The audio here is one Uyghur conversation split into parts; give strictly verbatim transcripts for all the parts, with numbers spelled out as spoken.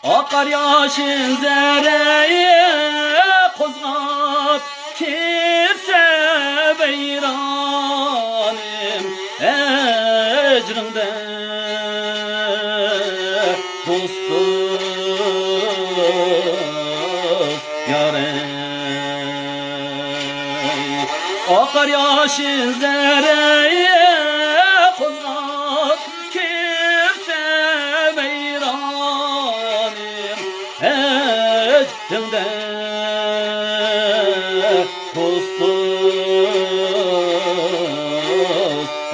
ئاقار ياشىل زەررە قوزغاپ، كىرسە ۋەيرانىم ھىجرىڭدە دوستۇم يارىم. ئاقار ياشىل زەررە قوزغاپ، كىرسە ۋەيرانىم ھىجرىڭدە دوستۇم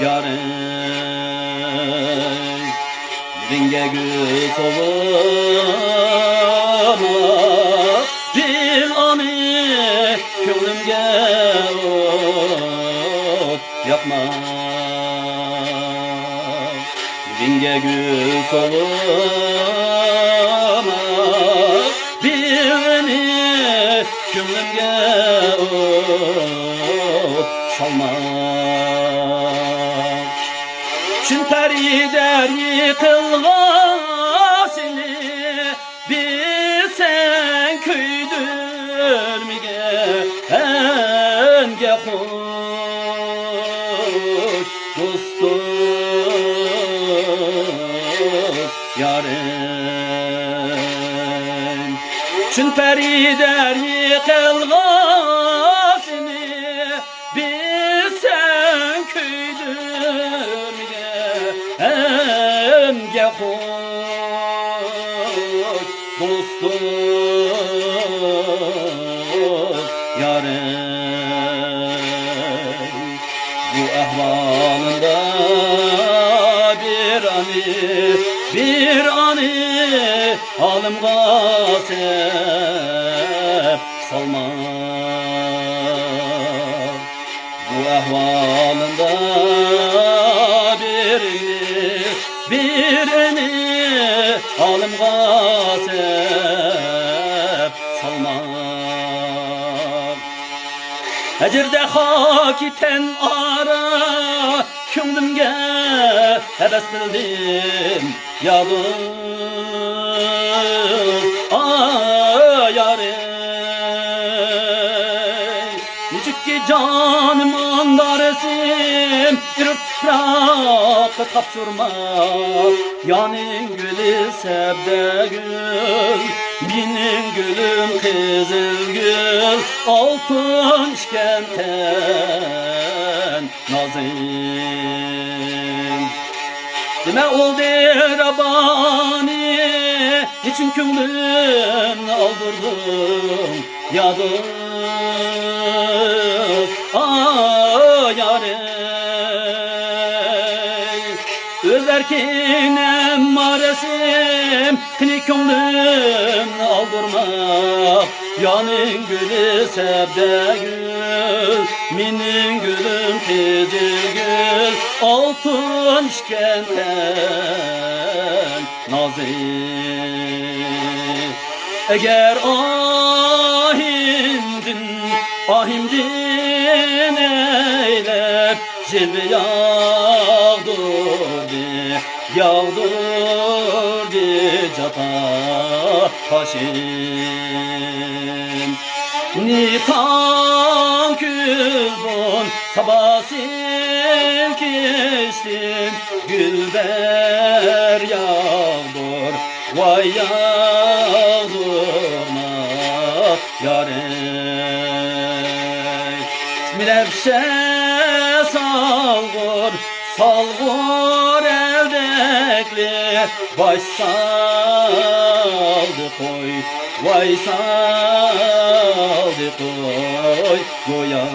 يارىم. دىلىڭگە گۈل سولىما، دىل ئانى كۆڭلۈمگە ئوت ياقما. دىلىڭگە گۈل سولىما، دىل ئانى كۆڭلۈمگە ئوت سالما. چۈن پەرىدەر يىقىلغان سېنى بىلسەڭ كۆيدۈرمىگەنگە خوش دوستۇم يارىم. چۈن پەرىدەر يىقىلغان سېنى بىلسەڭ كۆيدۈرمىگەنگە خوش دوستۇم يارىم. بۇ ئەھۋالىمدا بىر ئانى، بىر ئانى ھالىمغا سەپ سالما. بۇ ئەھۋالىمدا بىرىنى، بىرىنى ھالىمغا سەپ سالما. ھەجىردە خاكى تەن ئارا، كۆڭلۈمگە ھەۋەس قىلدىم يا دوست، ئا يارىم. نېچۈككى جانىم ئاڭدارسىم، ئېرىپ تۇپراققا تاپشۇرماق. يارنىڭ گۈلى سەبدەگۈل، مېنىڭ گۈلۈم قىزىلگۈل، ئالتۇن ئىكەن تەن نازىم. دېمە ئۇ دىلرەبانى، نېچۈن كۆڭلۈمنى ئالدۇردۇڭ يا دوست، ئا يارىم. ئۆز ئەركىنىم مارىسىم، قېنى كۆڭلۈمنى ئالدۇرما. يارنىڭ گۈلى سەبدەگۈل، مېنىڭ گۈلۈم قىزىلگۈل، ئالتۇن ئىكەن تەن نازىم. ئەگەر ئاھىمدىن، ئاھىمدىن ئەيلەپ، زىلۋە ياغدۇردى، ياغدۇردى جاپا تاشىم. نى تاڭ كۈلدۈن ساباسىم كېچتىم، گۈلبەر ياغدۇر، ۋاي ياغدۇرما يارىم. مىلەپشە سالغۇر، سالغۇر ئەلدەكلى، باش سالدى قوي، ۋاي سالدى قوي گويام.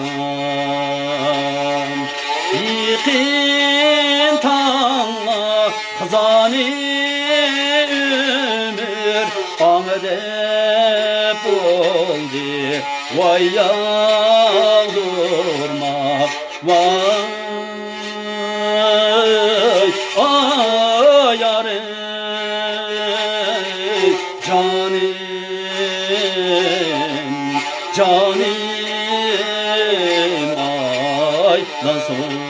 يېقىن تاڭلار خىزانى ئۆمۈر ئاڭا دەپ بولدى، ۋاي ياغدۇرما، ۋاي، ئاي يارىم، جانىم، جانىم، ئايلانسۇن.